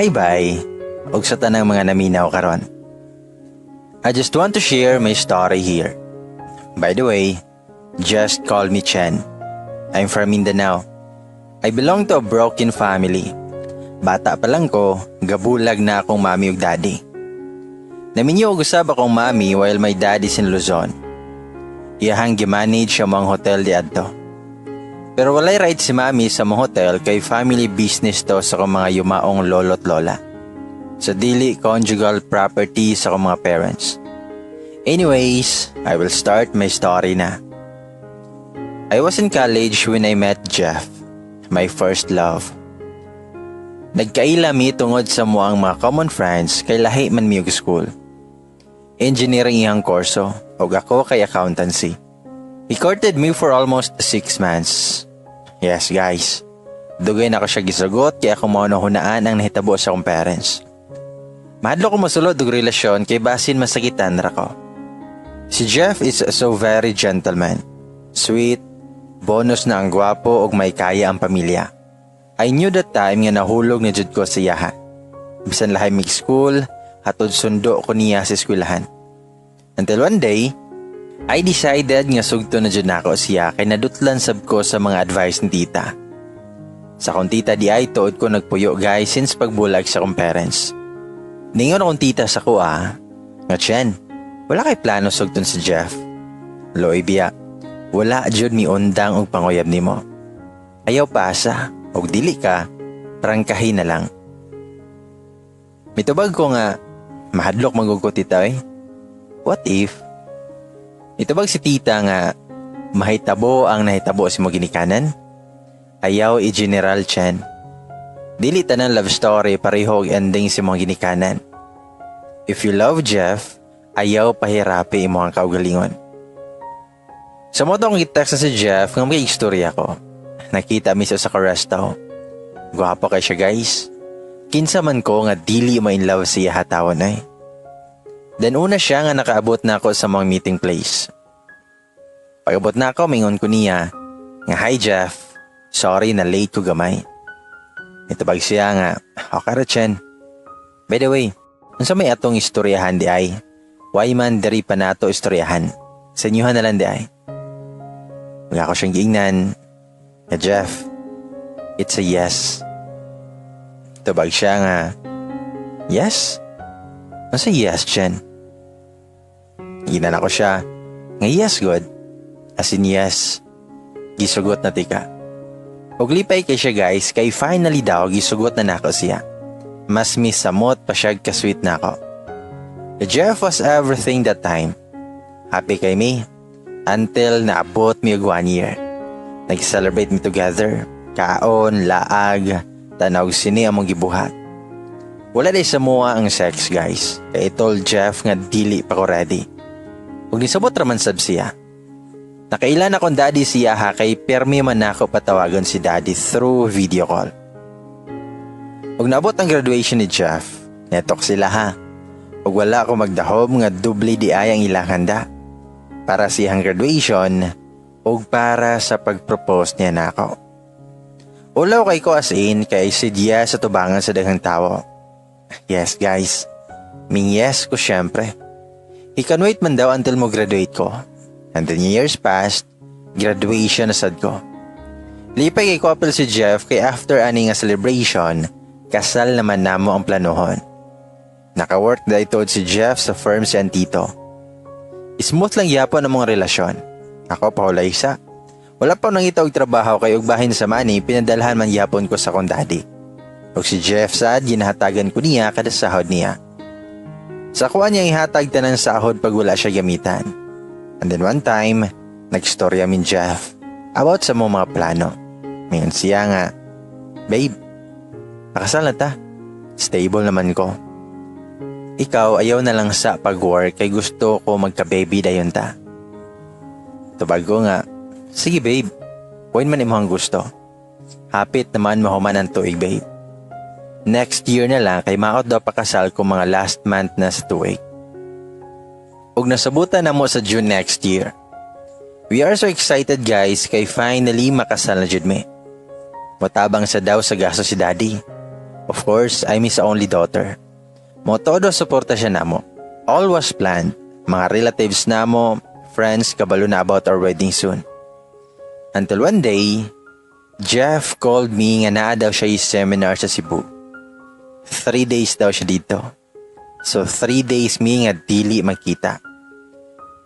Hi, bye. Og sa tanang mga naminaw karon. I just want to share my story here. By the way, just call me Chen. I'm from Mindanao. I belong to a broken family. Bata pa lang ko, gabulag na akong mami ug daddy. Naminyo og usab akong mami while my dad is in Luzon. Iyahang gimanage ang mga hotel di adto. Pero walay right si mami sa mga hotel kay family business to sa akong mga yumaong lolo't lola. Sa dili conjugal property sa akong mga parents. Anyways, I will start my story na. I was in college when I met Jeff, my first love. Nagkaila mi tungod sa among mga common friends kay lahi man mi og school. Engineering iyang kurso ug ako kay accountancy. He courted me for almost 6 months. Yes, guys. Dugay na ko siya gisugot kay akong mahunahunaan ang nahitabo sa akong parents. Mahadlok ko mosulod og relasyon kay basin masakitan ra ko. Si Jeff is so very gentleman. Sweet, bonus na ang gwapo ug may kaya ang pamilya. I knew that time nga nahulog na jud ko sa iyaha. Bisan lahi mig school, hatod sundo ko niya sa eskwelahan. Until one day, I decided nga sugto na jud nako siya kay nadutlan sab ko sa mga advice ni tita. Sa akong tita di ay tuod ko nagpuyo, guys, since pagbulag sa akong parents. Ningon akong tita sa ko nga, "Chen, wala kay plano sugton si Jeff? Loy biya, wala jud mi undang og panguyab nimo. Ayaw paasa, og dili ka, prangkahin na lang." Mitubag ko nga, "Mahadlok man gud ko, tita, eh. What if?" Mitubag si tita nga, "Mahitabo ang nahitabo sa imong ginikanan? Ayaw i-general, Chen. Dili tanan love story pareho og ending sa imong ginikanan. If you love Jeff, ayaw pahirapi imong kaugalingon." Sa mao to akong gi-text na si Jeff nga may istorya ko. Nakita mi sa resto. Gwapo kay siya, guys. Kinsa man ko nga dili ma in love siya hatawon ay. Then una siya nga nakaabot na ako sa mga meeting place. Pag-abot na ako, mingon ko niya nga, "Hi Jeff, sorry na late ko gamay." Itubag siya nga, "Okay ra, Chen. By the way, unsa may atong istoryahan di ay? Why man diri pa nato istoryahan? Sa inyuhan na lang di ay." Wala ko siyang giingnan nga, "Jeff, it's a yes." Tubag siya nga, "Yes? Unsa yes, Chen?" Giingnan ko siya nga, "Yes, gud. As in yes. Gisugot na tika." Og lipay kay siya, guys, kay finally daw gisugot na nako siya. Mas misamot pa siya ka-sweet nako. Jeff was everything that time. Happy kay mi. Until naabot mi og one year. Nag-celebrate mi together. Kaon, laag, tanaw sine among gibuhat. Wala day sa mua ang sex, guys. Kay I told Jeff nga dili pa ko ready. Ug nisabot raman sab siya. Nakailan akong daddy siya ha kay permi man nako patawagon si daddy through video call. Ug naabot ang graduation ni Jeff, netok sila ha. Ug wala ko magdahom nga doble di ay ang ilang handa. Para siyang graduation ug para sa pag-propose niya nako. Ulaw kay ko as in kay si Dia sa tubangan sa daghang tawo. Yes, guys, ming yes ko syempre. He can wait man daw until mo graduate ko. And then years passed, graduation na sad ko. Lipay kay ko apil si Jeff kay after ani nga celebration, kasal naman namo ang planohon. Naka-work na ito si Jeff sa firm si Antito. Smooth lang yapon ang mga relasyon. Ako pahulay sa. Wala pa nangita og trabaho kay og bahin sa money pinadalhan man yapon ko sa akong daddy. Og si Jeff sad ginahatagan ko niya kada sahod niya. Sa kuha niya ihatag tanan sahod pag wala siya gamitan. And then one time, nagstorya min Jeff about sa mga plano. Mayon siya nga, "Babe, pakasal na ta. Stable naman ko. Ikaw ayaw na lang sa pag-work kay gusto ko magka-baby dayon ta." Tubag ko nga, "Sige babe, kuhin man imong gusto. Hapit naman mahuman ang tuig, babe." Next year na lang kay maot daw pakasal ko mga last month na sa tuig. Ug nasabutan na mo sa June next year. We are so excited, guys, kay finally makasal na jud mi. Motabang sa daw sa gasto si daddy. Of course, I'm his only daughter. Mo todo suporta siya namo. All was planned. Mga relatives namo, friends, kabalo na about our wedding soon. Until one day, Jeff called me nga naa daw siya seminar sa Cebu. 3 days daw siya didto. So 3 days mi nga dili magkita.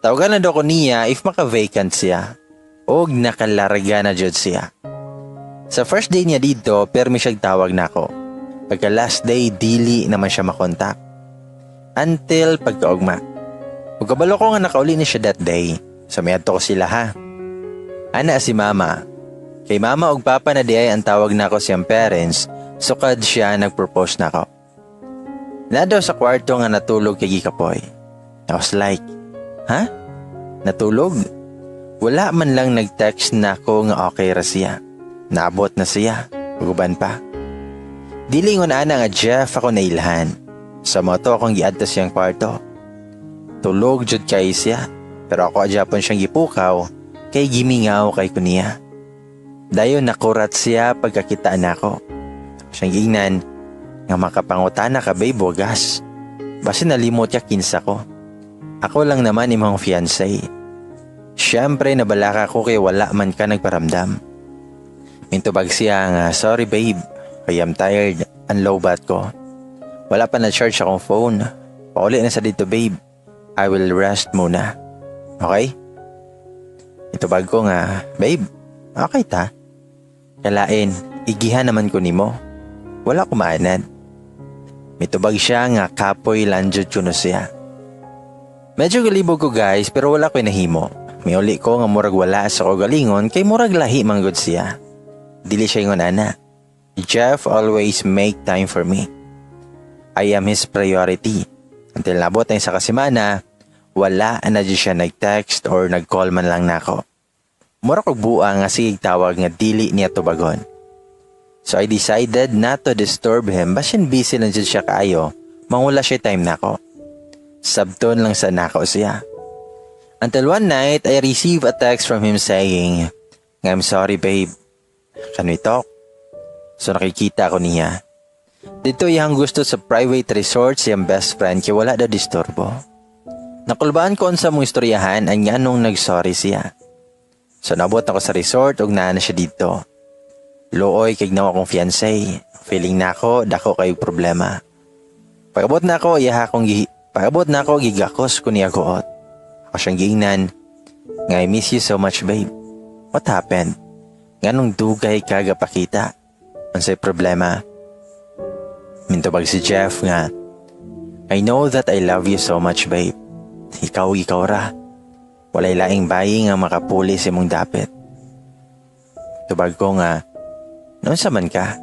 Tawagan na daw ko niya if maka-vacant siya. Og nakalarga na jud siya. Sa first day niya didto, permi siya tawag nako. Pagka last day, dili naman siya makontak. Until pagkaugma. Ug kabalo ko nga nakauli ni siya that day. So miadto ko sila ha. Ana si Mama. Kay Mama ug Papa na diay ang tawag nako siyang parents, sukad siya nagpropose nako. Na daw sa kwarto nga natulog kay gikapoy. I was like, "Ha? Natulog?" Wala man lang nag-text nako nga okay ra siya. Naabot na siya. Uguban pa. Dili ngon ana nga Jeff ako nailhan. Sa moto akong giadto siyang kwarto. Tulog jud kay siya. Pero ako gyapon siyang gipukaw kay gimingaw kay ko niya. Dayon nakurat siya pagkakita nako. Siyang giingnan nga, "Makapangutana ka, babe, wagas. Basin nalimot ka kinsa ko. Ako lang naman imong fiancé. Siyempre nabalaka ko kay wala man ka nagparamdam." Mintubag siya nga, "Sorry babe, I am tired, ang low bat ko. Wala pa na-charge akong phone. Pauli na sa didto, babe. I will rest muna. Okay?" Itubag ko nga, "Babe, okay ta. Kalain, igihan naman ko nimo. Wala ko maanad." Mitubag siya nga kapoy lang jud kuno siya. Medyo galibog ko, guys, pero wala ko nahimo. Miuli ko nga murag wala sa kaugalingon kay murag lahi manggod siya. Dili siya ingon ana. Jeff always make time for me. I am his priority. Until nabot na sa kasimana, wala na jud siya nag-text or nag-call man lang nako. Mura kog buang nga sige tawag nga dili niya tubagon. So I decided not to disturb him basin busy lang jud siya kaayo, mangula siya time nako. Sabton lang sa nako siya. Until one night, I received a text from him saying, "I'm sorry, babe. Can we talk?" So nakikita ko niya. Didto iyang gusto sa private resort siyang best friend kay wala daw disturbo. Nakulbaan ko unsa mong istoryahan ang nganong nagsorry siya. So nabot ako sa resort ug naa na siya didto. Luoy kay nawa akong fiancé. Feeling nako dako kay problema. Pag-abot na ako, gigakos ko niya guot. Ako siyang giingnan nga, "I miss you so much, babe. What happened? Nganong dugay ka gapakita? Unsay problema?" Mintubag si Jeff nga, "I know that I love you so much, babe. Ikaw, ikaw ra. Walay laing bayi nga makapuli sa imong dapit." Tubag ko nga, "Unsa man ka?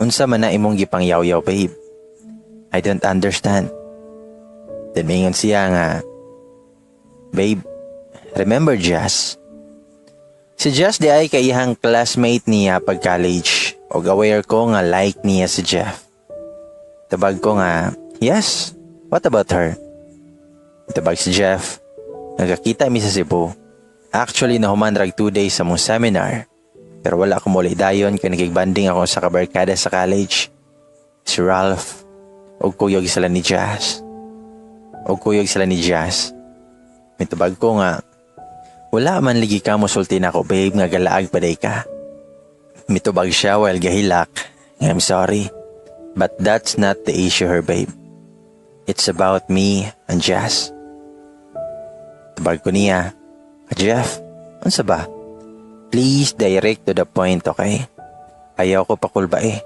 Unsa man na imong gipangyaw-yaw, babe? I don't understand." Then mingon siya nga, "Babe, remember Jazz?" Si Jazz di ay kaihang classmate niya pag college. Og aware ko nga like niya si Jeff. Tabag ko nga, "Yes, what about her?" Tabag si Jeff, "Nagkakita mi sa Cebu. Actually, nahuman rag 2 days sa mong seminar. Pero wala ko muli dayon kay nakigbanding ako sa kabarkada sa college. Si Ralph, og kuyog sila ni Jazz. Og kuyog sila ni Jazz." Mitubag ko nga, "Wala man ligi ka mosulti nako, babe, nga galaag pa day ka." Mitubag siya while gahilak, "I'm sorry. But that's not the issue here, babe. It's about me and Jazz." Tubag ko niya, "Jeff, unsa ba? Please direct to the point, okay? Ayaw ko pakulba eh."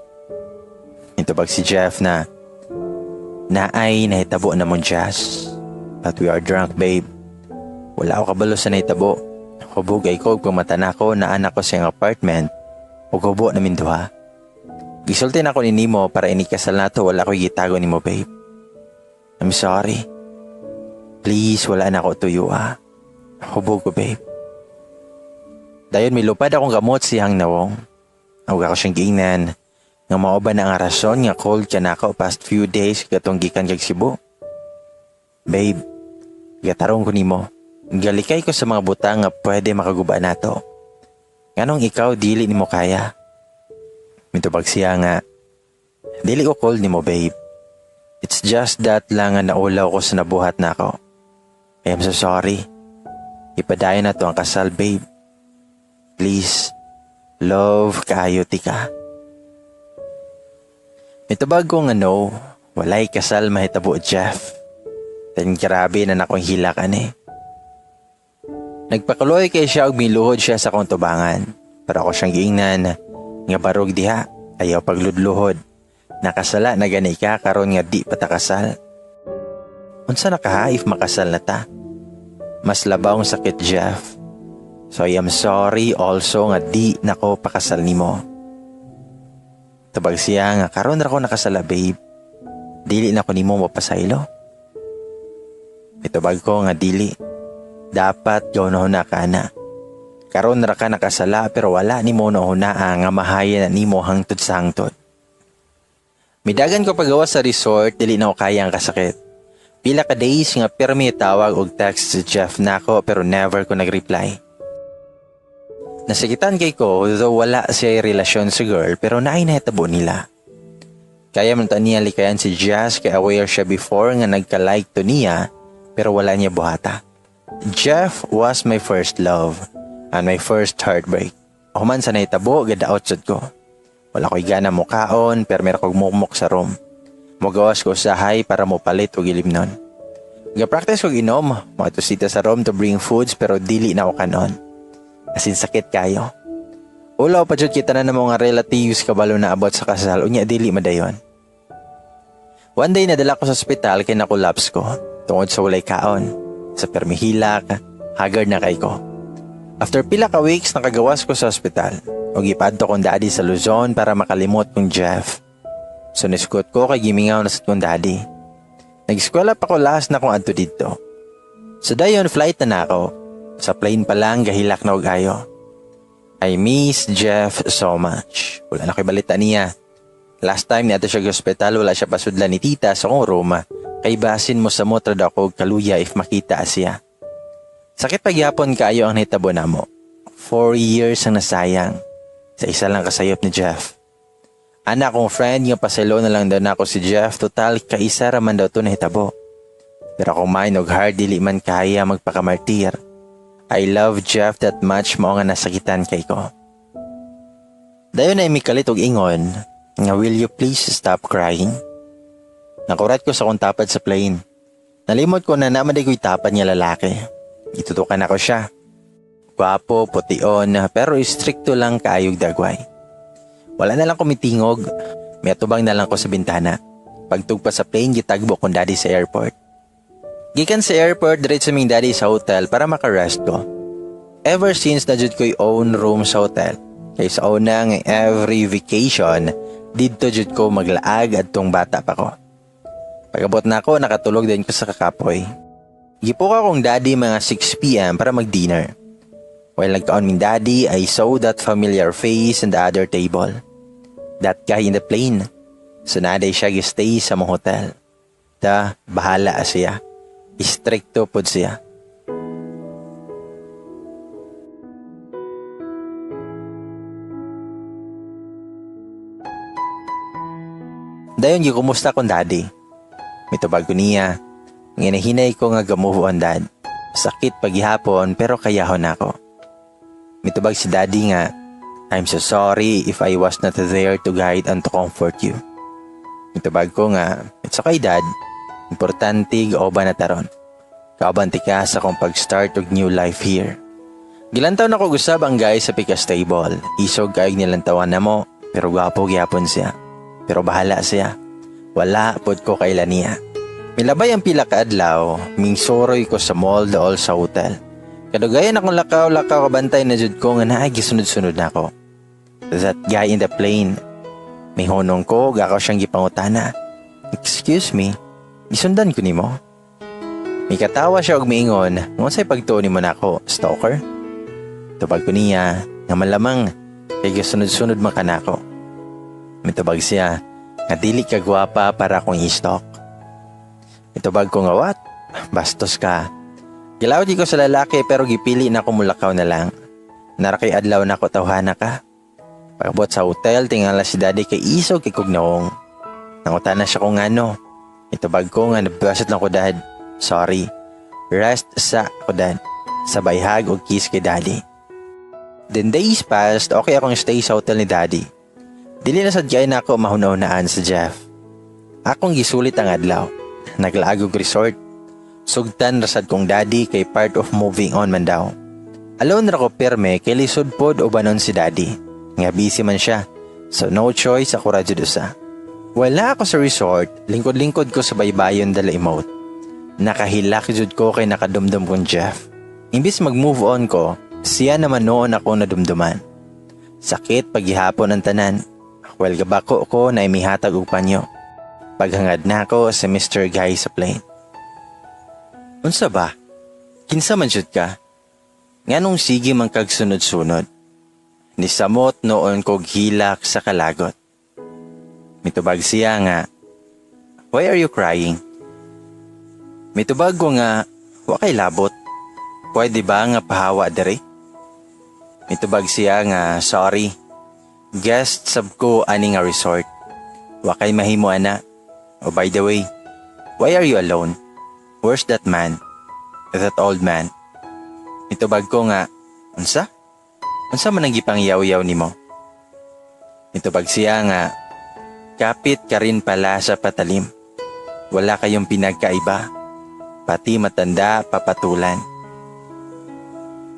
Mitubag si Jeff na, "Naay nahitabo na mong Jazz. But we are drunk, babe. Wala ako kabalo sa nahitabo. Hubog ay ko ug mata nako naa na ko sa apartment ug hubo na duha. Gisulti na ako ni nimo para inikasal nato, wala ko gitago nimo, babe. I'm sorry. Please, wala na ako tuyo ah. Hubog ko, babe." Dayon milupad akong gamot siyang nawong. Ug ako siyang giingnan nga, "Mao ba na ang rason nga cold ka nako past few days katong gikan kag Cebu? Babe, gatarong ko nimo. Galikay ko sa mga butang nga pwede makaguba nato. Nganong ikaw dili nimo kaya?" Mitubag siya nga, Dili ko cold nimo, babe. It's just that lang nga naulaw ko sa nabuhat nako. I am so sorry. Ipadayon nato ang kasal, babe. Please, love kaayo tika. Mitubag ko nga no, walay kasal mahitabo, Jeff. Then grabe na nakong hilak ani. Nagpakuloy kay siya og miluhod siya sa akong tubangan. Pero ako siyang giingnan nga barog diha, ayaw pagludluhod. Nakasala na gani ka karon nga di pa ta kasal. Unsa na ka if makasal na ta? Mas labaw ang sakit, Jeff. So I am sorry also nga di nako pakasal nimo. Tubag siya nga karon ra ko nakasala, babe. Dili na ko nimo mapasaylo. Mitubag ko nga dili. Dapat gawon na ka na. Karon ra ka nakasala pero wala nimo nahunaa nga mahaya na nimo hangtod sa hangtod. Midagan ko pagawas sa resort, dili na ko kaya ang kasakit. Pila ka days nga pirmi tawag og text si Jeff nako pero never ko nag-reply. Nasakitan kay ko though wala siya relasyon sa girl pero naay nahitabo nila. Kaya man ta niya likayan si Jazz kay aware siya before nga nagka-like to niya pero wala niya buhata. Jeff was my first love and my first heartbreak. Human sa nahitabo, gadaot sad ko. Wala ko'y gana mo kaon pero meron kog mukmok sa room. Mogawas ko usahay para mo palit og ilimnon. Ga-practice kog inom, moadto si tita sa room to bring foods pero dili na ako kanon. Asin sakit kayo. Ulaw pa jud kita na ng mga relatives kabalo na abot sa kasal unya dili madayon. One day nadala ko sa ospital kay na-collapse ko tungod sa walay kaon. Sa permihilak, haggard na kay ko. After pila ka weeks nakagawas ko sa ospital. Ug gipadto kong daddy sa Luzon para makalimot kong Jeff. So nisukot ko kay gimingaw na sa kong daddy. Nag-eskwela pa ko last na kong adto didto. So dayon flight na nako. Sa plane pa lang gahilak na og ayo. I miss Jeff so much. Wala na ko'y balita niya. Last time niadto siya ospital, wala siya pasudlan ni tita sa akong room. Kay basin mo sa motra daw ko kaluya if makita siya. Sakit pagyapon kaayo ang nahitabo namo. 4 years ang nasayang. Sa isa lang kasayop ni Jeff. Ana akong friend nga pasaylo na lang daw nako si Jeff, total kaisa raman daw to nahitabo. Pero akong mind og heart dili man kaya magpakamartir. I love Jeff that much, mao nga nasakitan kay ko. Dayon ay mikalit og ingon nga, "Will you please stop crying?" Nakurat ko sa akong tapad sa plane. Nalimot ko na naman ko'y tapad nga lalaki. Itutukan ako siya. Gwapo, pution, pero istrikto lang kaayog dagway. Wala na lang kumitingog. May atubang na lang ko sa bintana. Pagtugpa sa plane, gitagbo kong daddy sa airport. Gikan sa airport, diretso ming daddy sa hotel para makarest ko. Ever since na jud ko'y own room sa hotel. Kay sa una nga every vacation, didto jud ko maglaag adtong bata pa ko. Pagabot na ako, nakatulog din ko sa kakapoy. Gipukaw kong daddy mga 6 p.m. para mag-dinner. While nagkaon ming daddy, I saw that familiar face in the other table. That guy in the plane. So naa diay siya stay sa mong hotel. Da, bahala siya. Istrikto pod siya. Dayon gikumusta kong daddy. Mitubag ko niya. Nginahinay ko nga ga-move on, Dad. Sakit paghihapon pero kayahon ako. Mitubag si daddy nga, "I'm so sorry if I was not there to guide and to comfort you." Mitubag ko nga, "It's okay, Dad. Importante kauban na taron. Kauban tika sa akong pag-start og new life here." Gilantaw na ko gusab ang guy sa pikas table. Isog kayog nilantawan na mo, pero gwapo gyapon siya. Pero bahala siya. Wala pod ko kaila niya. Milabay ang pila ka adlaw, ming suroy ko sa mall dool sa hotel. Kadugayan akong lakaw-lakaw, kabantay na jud ko nga naay gisunod-sunod na ako. That guy in the plane. May honong ko, gakaw siyang gipangutana. "Excuse me, gisundan ko nimo?" May katawa siya og miingon, "Unsay pagtuo nimo nako, stalker?" Tubag ko niya, nga malamang kay gisunod-sunod man kanako. Mitubag siya, nga dili ka gwapa para akong i-stalk. Mitubag ko nga, "What? Bastos ka." Gilawat ko sa lalaki pero gipili na ako mulakaw na lang. Nara kay adlaw na ko tawhana ka. Pagabot sa hotel, tingala si daddy kay isog kay kog nawong. Nangutana siya kung ano. Itubag ko nga nabwasit lang ko, Dad. Sorry. Rest sa ko, Dad. Sabay hug og kiss kay Daddy. Then days passed, okay akong stay sa hotel ni Daddy. Dili na sad kay nako mahuna-hunaan si Jeff. Akong gisulit ang adlaw. Naglaag og resort. Sugtan rasad kong daddy kay part of moving on man daw. Alone ra ko pirme kay lisod pod ubanon si Daddy. Nga busy man siya. So no choice, ako ra jud usa. Wala ako sa resort, lingkod-lingkod ko sa baybayon dala emote. Nakahilak jud ko kay nakadumdum kong Jeff. Imbis mag-move on ko, siya naman noon ako nadumduman. Sakit paghihapon ang tanan. Well, gabako ko na imihatag og panyo. Paghangad na ako sa Mr. Guy sa plane. Unsa ba? Kinsa man jud ka? Nganong sige man kag sunod-sunod? Nisamot noon kog hilak sa kalagot. Mitubag siya nga, "Why are you crying?" Mitubag ko nga, "Wa kay labot. Pwede ba nga pahawa diri?" Mitubag siya nga, "Sorry. Guest sab ko ani nga resort. Wa kay mahimo ana. Oh, by the way, why are you alone? Where's that man? That old man?" Mitubag ko nga, "Unsa? Unsa man ang gipangyaw-yaw nimo?" Mitubag siya nga, "Kapit ka rin pala sa patalim. Wala kayong pinagkaiba. Pati matanda papatulan."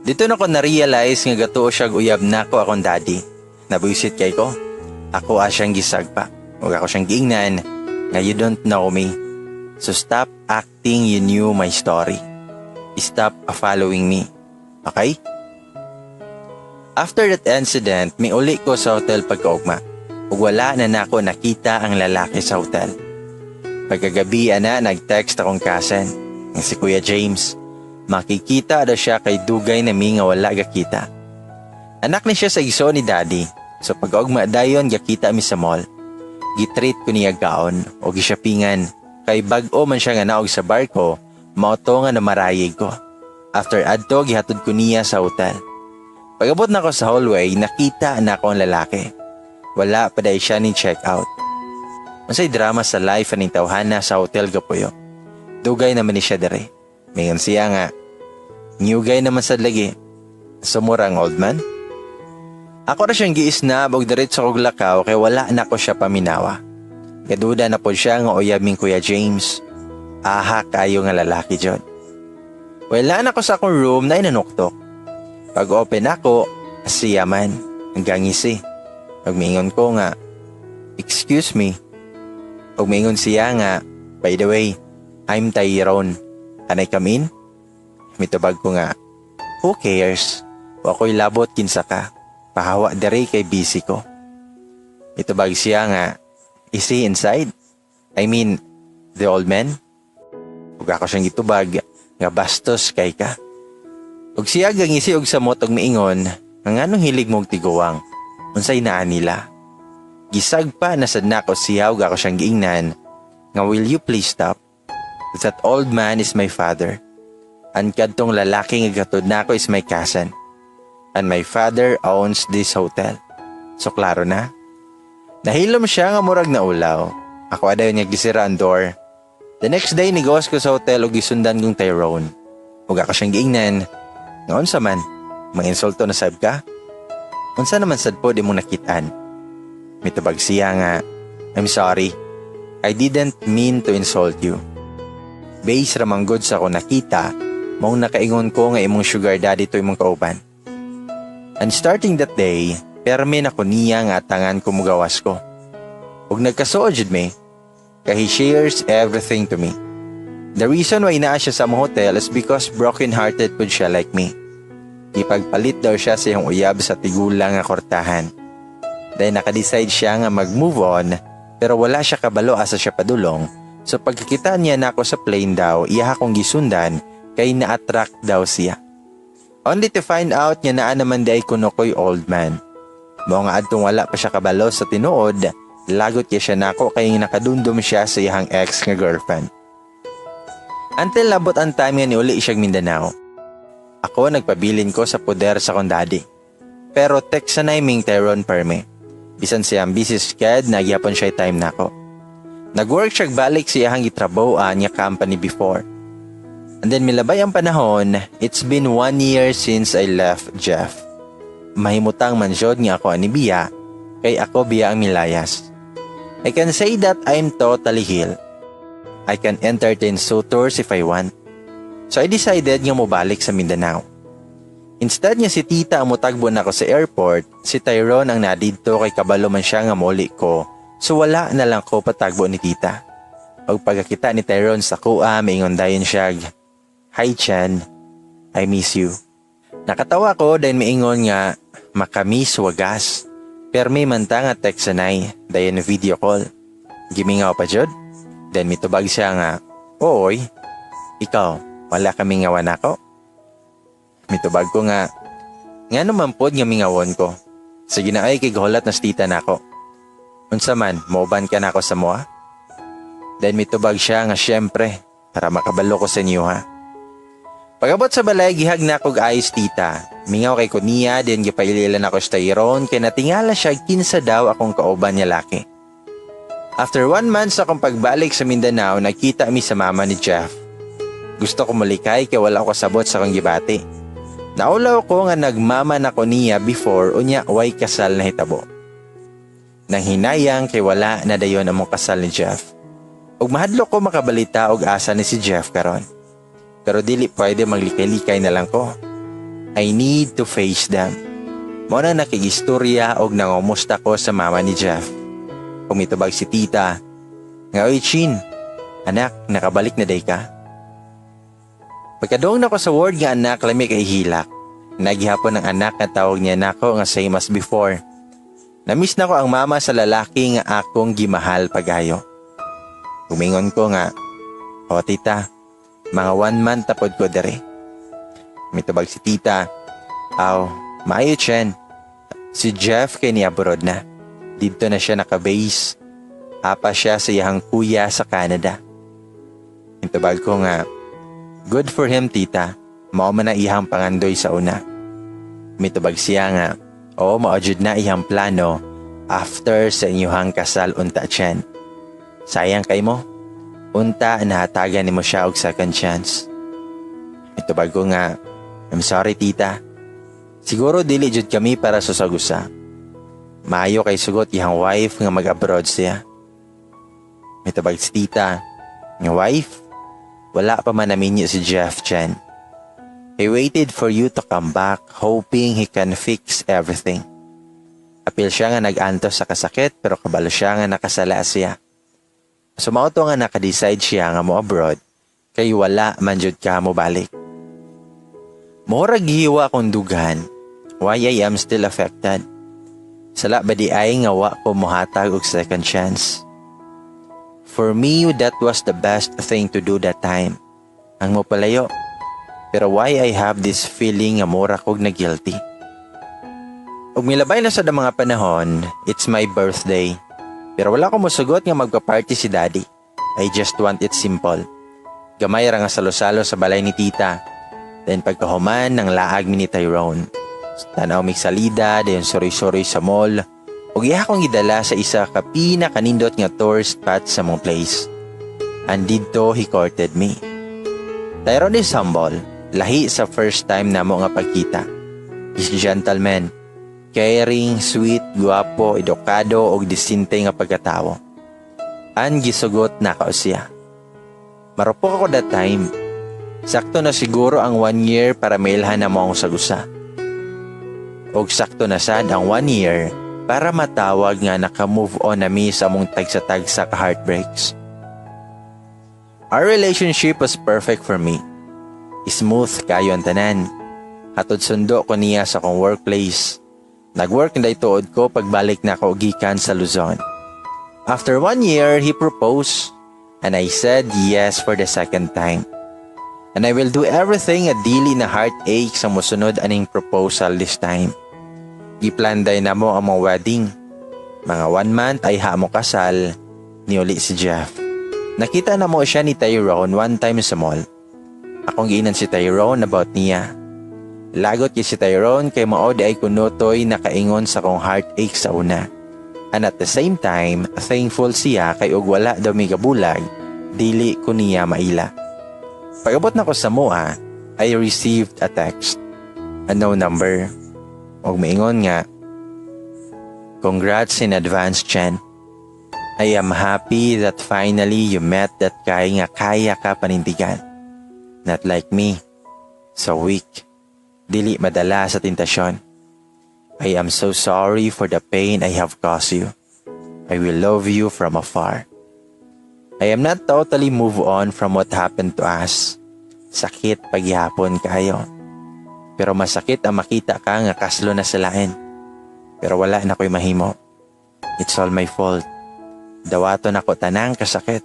Dito na ko na-realize nga gatuo siya uyab nako akong daddy. Nabuisit kay ko. Ako a siyang gisagpa. Ug ako siyang giingnan nga, "You don't know me. So stop acting you knew my story. Stop following me. Okay?" After that incident, may uli ko sa hotel pagkaugma. Ug wala na nako nakita ang lalaki sa hotel. Pagkagabi ana, nag-text akong cousin, nga si Kuya James. Makikita daw siya kay dugay na mi nga wala gakita. Anak ni siya sa igsoon ni Daddy. So pagkaugma dayon, gakita mi sa mall. Gitreat ko niya kaon o gishoppingan kay bag-o man siya nga naog sa barko, mao to nga namarayig ko. After adto, gihatod ko niya sa hotel. Pag-abot na ko sa hallway, nakita na ako ang lalaki. Wala pa dahil siya ni check out. Unsay drama sa life aning tawhana sa hotel gapuyo? Dugay naman ni siya dere. Mingon siya nga, "New guy naman sad lagi. Sumura ang old man." Ako ra siyang giisnab og diretso kog lakaw kay wala na ko siya paminawa. Gaduda na po siya nga uyab ming Kuya James. Aha kayo nga lalaki jud. Wala na ko sa akong room na inanuktok. Pag open ako, siya man. Hanggang ngisi. Pag ko nga, "Excuse me." Pag mingon siya nga, "By the way, I'm Tyrone. Can I come in?" Mitubag ko nga, "Who cares? Wa ko'y labot kinsa ka. Pahawa dere kay busy ko." Mitubag siya nga, "Is he inside? I mean, the old man?" Ug ako siyang gitubag nga, "Bastos kay ka." Ug siya gangisi og samot og miingon nga, "Nganong hilig mo og tiguwang? Unsay naa nila?" Gisagpa na sad nako siya ug ako siyang giingnan nga, "Will you please stop? That old man is my father. And kadtong lalaki nga gatod nako is my cousin. And my father owns this hotel. So klaro na?" Nahilom siya nga murag na ulaw. Ako adayon nga gisira ang door. The next day, nigawas ko sa hotel ug gisundan kong Tyrone. Ug ako siyang giingnan nga, "Unsa man, manginsulto na sab ka? Unsa naman sad pod imong nakitaan?" Mitubag siya nga, "I'm sorry. I didn't mean to insult you. Base ra man gud sa ako nakita, maong nakaingon ko nga imong sugar daddy to imong kauban." And starting that day, perme na ko niya nga atangan ko mugawas ko. Ug nagkasuod jud mi, kay he shares everything to me. The reason why naa siya sa among hotel is because broken-hearted pud siya like me. Gipagpalit daw siya sa iyang uyab sa tigulang nga kortahan. Dahil nakadecide siya nga mag-move on, pero wala siya kabalo asa siya padulong, so pagkakita niya nako sa plane daw, iya akong gisundan kay na-attract daw siya. Only to find out nga naa naman di ay kuno ko'y old man. Mao nga adtong wala pa siya kabalo sa tinuod, lagot kay siya nako kay nakadumdum siya sa iyang ex nga girlfriend. Until labot ang time nga niuli siyang Mindanao. Ako, nagpabilin ko sa poder sa kong daddy. Pero text sa ming Tyrone perme. Bisan siyang busy sked, nagyapon siya time nako. Nag-work siya balik sa iyang gitrabahoan nga company before. And then milabay ang panahon, it's been one year since I left Jeff. Mahimutang man jud nga ako ani biya, kay ako biya ang milayas. I can say that I'm totally healed. I can entertain suitors if I want. So I decided nga mobalik sa Mindanao. Instead nga si tita ang mutagbo nako sa airport, si Tyrone ang nadidto kay kabalo man siya nga muli ko. So wala na lang ko patagbo ni tita. Pag pagkakita ni Tyrone sa akoa, maingon dayon siya, "Hi Chan, I miss you." Nakatawa ko dahil maingon nga, "Makamiss wagas. Permi man ta nga text sanay, dayon video call. Gimingaw pa jud?" Then mitubag siya nga, "Ooy, ikaw, wala ka mingawan nako?" Mitubag ko nga, "Nga naman pod nga mingawon ko? Sige na ay, kay gahulat na si tita nako. Unsa man, mauban ka nako sa amoa?" Then mitubag siya nga, "Syempre, para makabalo ko sa inyo ha." Pag-abot sa balay, gi-hug nako og ayos tita. Mingaw kay ko niya, then gipaililan ako sa Tyrone kay natingala siya kinsa daw akong kauban niya laki. After one month sa akong pagbalik sa Mindanao, nagkita mi sa mama ni Jeff. Gusto ko malikay kay wala ko kasabot sa akong gibati. Naulaw ko nga nagmama na ko niya before unya way kasal na hitabo. Nang hinayang kay wala na dayon among kasal ni Jeff. Ug mahadlok ko makabalita og asa ni si Jeff karon. Pero dili pwede maglikay-likay na lang ko. I need to face them. Mao na nakigistorya og nangumusta ko sa mama ni Jeff. Mitubag si tita nga, "Oy Chin, anak, nakabalik na day ka." Pagkadong nako sa word nga anak, lami kay hilak. Nagihapon ang anak nga tawag niya nako nga same as before. Namiss nako ang mama sa lalaki nga akong gimahal pagayo. Umingon ko nga, "O tita, mga one month tapod ko dere." Mitubag si tita, "Aw, maayo Chen. Si Jeff kay ni abroad na. Didto na siya naka-base. Apa siya sa iyang kuya sa Canada." Mitubag ko nga, "Good for him, tita. Mao man na iyang pangandoy sa una." Mitubag siya nga, "Oo, mao jud na iyang plano after sa inyuhang kasal unta, Chen. Sayang kay mo. Unta nahatagan nimo siya og second chance." Mitubag ko nga, "I'm sorry, tita. Siguro dili jud kami para sa sagusa. Maayo kay sugot iyang wife nga mag-abroad siya." Mitubag si tita, nga, "Wife? Wala pa man naminyo si Jeff, Chen. He waited for you to come back, hoping he can fix everything. Apil siya nga nag-antos sa kasakit pero kabalo siya nga nakasala siya. So mao to nga naka-decide siya nga mo abroad kay wala man jud ka mo balik." Murag gihiwa akong dughan. Why I am still affected? Sala ba di ay nga wa ko mohatag og second chance? For me, that was the best thing to do that time. Ang mopalayo. Pero why I have this feeling nga mura kog na guilty? Ug milabay na sa mga panahon, it's my birthday. Pero wala ko mosugot nga magpa-party si daddy. I just want it simple. Gamay ra nga salo-salo sa balay ni tita. Then pagkahuman ng laag mi ni Tyrone. Tanaw mig salida, dayon suroy-suroy sa mall. Ug iya akong gidala sa isa ka pinakanindot nga tourist spot sa among place. And didto he courted me. Tyrone is humble, lahi sa first time namo nga pagkita. He's a gentleman, caring, sweet, guwapo, edukado ug disente nga pagkatawo. An gisugot nako siya. Marupok ako that time. Sakto na siguro ang one year para mailhan namo ang sagusa. Og sakto na sad ang one year para matawag nga naka-move on na mi sa among tagsa-tagsa ka heartbreaks. Our relationship was perfect for me. Smooth kayo ang tanan. Hatod sundo ko niya sa akong workplace. Nag-work na tuod ko pagbalik na ako gikan sa Luzon. After one year, he proposed and I said yes for the second time. And I will do everything at dili na heartache sa musunod aning proposal this time. Giplan day namo ang mga wedding. Mga one month ay ha mo kasal, niuli si Jeff. Nakita namo siya ni Tyrone one time sa mall. Akong giinan si Tyrone about niya. Lagot kay si Tyrone kay mao di ay kunutoy nakaingon sa kong heartache sa una. And at the same time, thankful siya kay og wala daw mi gabulag, dili ko niya maila. Pag-abot nako sa amoa, I received a text. A no number. Og miingon nga, "Congrats in advance, Chen. I am happy that finally you met that guy nga kaya ka panindigan. Not like me. So weak. Dili madala sa tentasyon. I am so sorry for the pain I have caused you. I will love you from afar. I am not totally move on from what happened to us. Sakit paghihapon kayo. Pero masakit ang makita ka nga kaslo na sa lain. Pero wala na ko'y mahimo. It's all my fault. Dawaton nako tanang kasakit.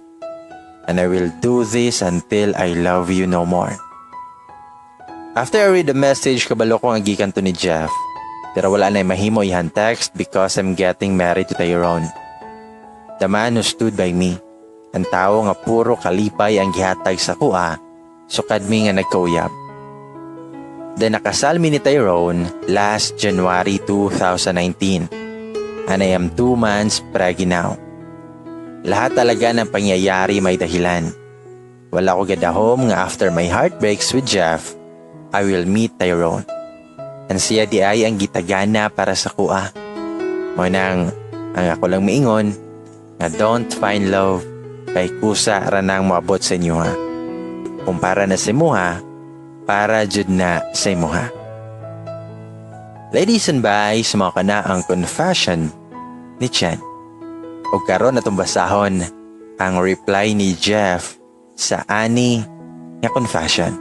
And I will do this until I love you no more." After I read the message, kabalo ko nga gikan to ni Jeff. Pero wala na mahimo iyang text because I'm getting married to Tyrone. The man who stood by me. Ang tao nga puro kalipay ang gihatag sa akoa, sukad mi nga nagkauyab. Then nakasal mi ni Tyrone last January 2019. And I am 2 months pregnant now. Lahat talaga ng pangyayari may dahilan. Wala ko gadahom nga after my heartbreaks with Jeff, I will meet Tyrone. And siya diay ang gitagana para sa akoa. Mao nang ang ako lang miingon nga don't find love kay kusa ra nang moabot sa inyo ha. Kung para na sa imuha, para jud na sa imuha. Ladies and guys, mao kana ang confession ni Chen. Og karon atong basahon ang reply ni Jeff sa ani nga confession.